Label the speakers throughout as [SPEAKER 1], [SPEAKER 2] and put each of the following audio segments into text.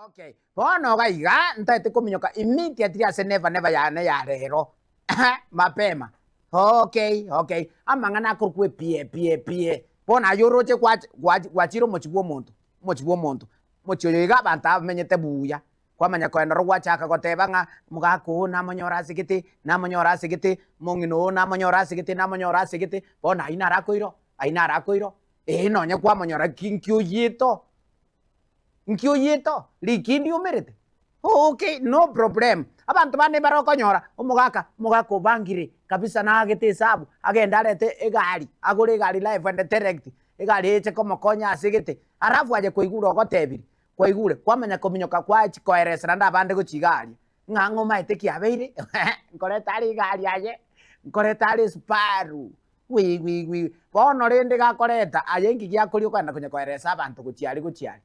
[SPEAKER 1] Okay, bono iga iga ntaete kominyoka immediately ase never never yane ya rero mapema okay okay amang'ana akorokwa epie epie epie bono aye oroche gwachi gwachi gwachire omochie bwa omonto omochie bwa omonto omochie oyo iga abanto aba bamenyete buya kwamanya kogenda ororo gwachaka goteba ng'a omogaka oo namonyore ase gete namonyore ase gete omong'ina oo namonyore ase gete namonyore ase gete bono aywo naro akoira oo aywo naro akoira oo eeh nonye kwamonyora ki nki oyiete oo. Nki oyiete oo? Rikindi omerete? Okay, no problem. Abanto bande mbare okonyora omogaka, omogaka obangire kabisa naagete esabu, agende arete egari, agore egari live and direct, egari eche komokonya ase gete, alafu aye kwaigure ogotebiri, kwaigure, kwamanya kominyoka kwachi koeresera naende abande gochia iga aria, ng'a ng'a omaete ki abeire, nkoreta are egari aye, nkoreta are esubaru, Wi wi wi Bono rende gakoreta aye inki giakoria okogenda konya koeresa abanto gochia aria gochia aria?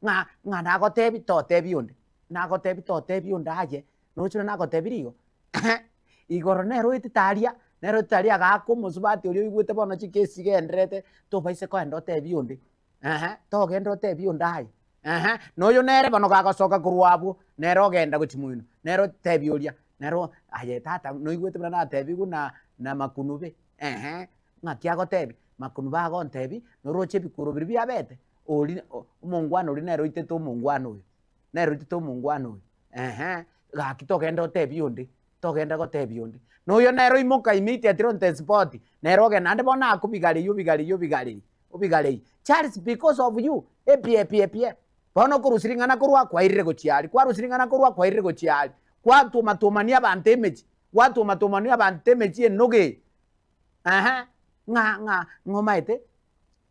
[SPEAKER 1] Ng'a ng'a nagotebi totebi onde, nagotebi totebi onde aye, noche buna nagotebirie igo? Igoro nere oetete aria, nere oetete aria agaaka omosubati oria oigwete bono chikesi chigendererete, tobaisa kogenda otebi onde, eeh, togenda otebi onde aye, eeh, na oyo nere bono gagosoka korwa abwo, nere ogenda gochia moino, nere otebi oria, nere aye tata noigwete buna natebiwu na na makunube, eeh, ng'aki agotebi, makunube agontebi, noroche ebikuro biria biabete, oria omongwana oria nere oitete omongwana oyo, nere oitete omongwana oyo, eeh, gaki togenda otebi onde, togenda gotebia onde. Na oyo nere oimoka immediately on the spot, nere ogenda naende bono akobigareria obigareria obigareria. Obigarei, Charles because of you, epie epie epie. Bono okorusia ring'ana korwa kwairire gochia aria, kwarusia ring'ana korwa kwairire gochia aria, kwatuomatuomania abanto emechie, gwatuomatuomania abanto emechie enoga eye, eeh, ng'a ng'a ng'a omaete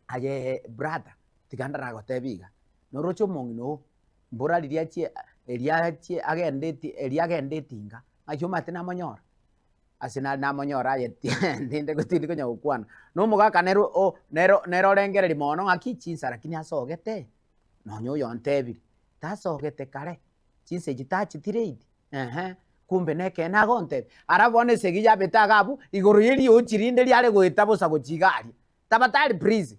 [SPEAKER 1] aye brother tiga ndaragotebie iga, noroche omong'ina oo, mbora riria achie eria achie agende eti eria agende etinga, ng'aki omanyete namonyora. Ase nare namonyore aye tinde tindi konya gokwana. Na omogaka nere o nere nere orengereria mono ng'aki chinsa lakini asogete, nonya oyo ontebire, tasogete kare, chinsa echi tacheti late, ehe, kumbe nekeene agontebia. Ara bono esegi yabete iga abwo, igoro ye riochi rinde riare goeta bosa gochia iga aria. Tafadhali please,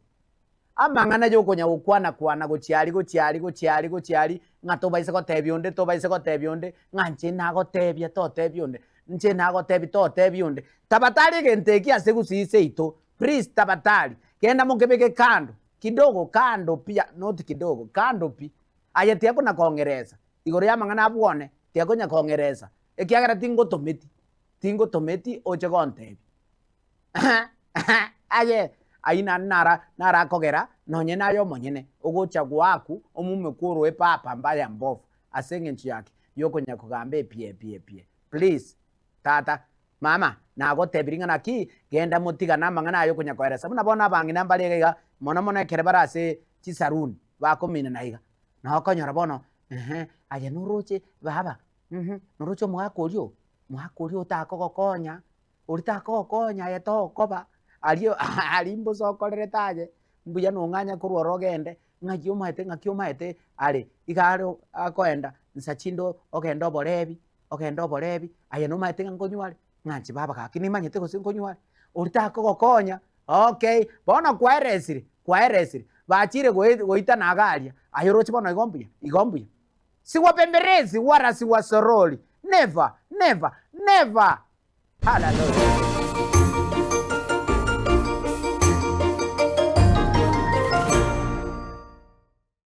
[SPEAKER 1] amang'ana yokonya gokwana kwana gochia aria gochia aria gochia aria gochia aria, ng'a tobaise gotebia onde tobaise gotebia onde, ng'a inche nagotebia totebia onde, inche nagotebia totebia onde. Tafadhali egento eki ase gusii seito, please tafadhali, genda mokebeke kando, kidogo kando pi not kidogo, kando pi. Aye tiga kona kong'eresa, igoro y'amang'ana abwo one, tiga konya kong'eresa, ekiagera tingotometi, tingotometi oche gontebia. Aye, ayio naende nara narakogera nonye naye omonyene ogocha goaku omume kworoe papa mbaya mbofu ase eng'encho yake yokonya kogamba epie epie epie. Please tata, mama nagotebirie ng'a naki genda motigane amang'ana aya okonya koeresa buna bono abang'ina mbare iga iga mono mono ekere bare ase chisaruni bakominana iga nabo okonyora bono ehe aye noroche baba noroche omogaka oria oo, omogaka oria otakogokonya. Oria takogokonya aye tokoba, aria aria mbosa okorerete aye, mbuya nong'anya korwa oro ogende, ng'aki omaete ng'aki omaete are, iga are akoenda nsa chinde ogende oborebi, ogende oborebi, aye nomaete ng'a nkonywa are, ng'a inche baba gaki nimanyete gose nkonywa are, oria takogokonya, okay, bono kwaeresire kwaeresire, bachire goe goitana iga aria, aye oroche bono igo mbuya, igo mbuya. Siwabembelezi wala siwasorori, never, never, never! Hallelujah!